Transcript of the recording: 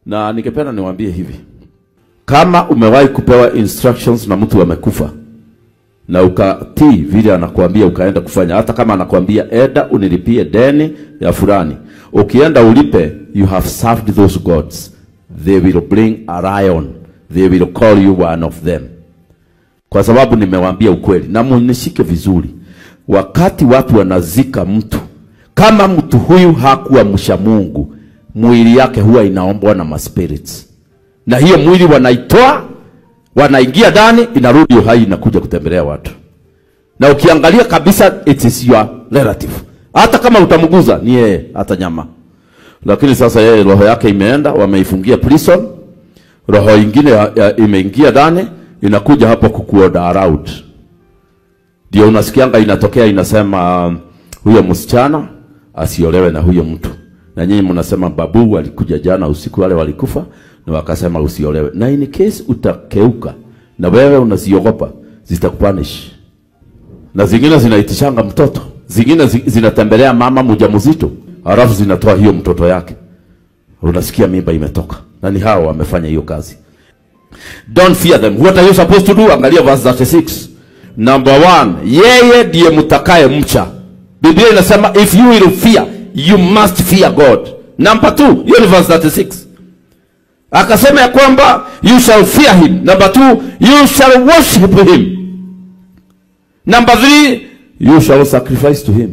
Na ningependa niwaambie hivi, kama umewahi kupewa instructions na mtu amekufa na ukatii vile anakuambia ukaenda kufanya, hata kama anakuambia enda unilipie deni ya fulani, ukienda ulipe, you have served those gods. They will bring a lion, they will call you one of them. Kwa sababu nimewaambia ukweli, na munishike vizuri. Wakati watu wanazika mtu, kama mtu huyu hakuwa mcha Mungu, mwili yake huwa inaombwa na maspirits, na hiyo mwili wanaitoa, wanaingia ndani, inarudi uhai, inakuja kutembelea watu. Na ukiangalia kabisa, it is your relative. Hata kama utamguza ni yeye, hata nyama. Lakini sasa yeye roho yake imeenda, wameifungia prison, roho ingine imeingia ndani, inakuja hapo kukuorder around. Ndio unasikianga inatokea inasema huyo msichana asiolewe na huyo mtu. Na nyinyi mnasema babu walikuja jana usiku, wale walikufa na wakasema usiolewe. Na in case utakeuka na wewe unaziogopa, zitakupunish. Na zingine zinaitishanga mtoto, zingine zinatembelea mama mjamzito, halafu zinatoa hiyo mtoto yake. Unasikia mimba imetoka. Na ni hao wamefanya hiyo kazi. Don't fear them. What are you supposed to do? Angalia verse 36. Number 1, yeye ndiye mtakaye mcha. Biblia inasema if you will fear, you must fear God. Number 2, hiyo ni verse 36. Akasema ya kwamba you shall fear him. Number 2, you shall worship him. Number 3, you shall sacrifice to him.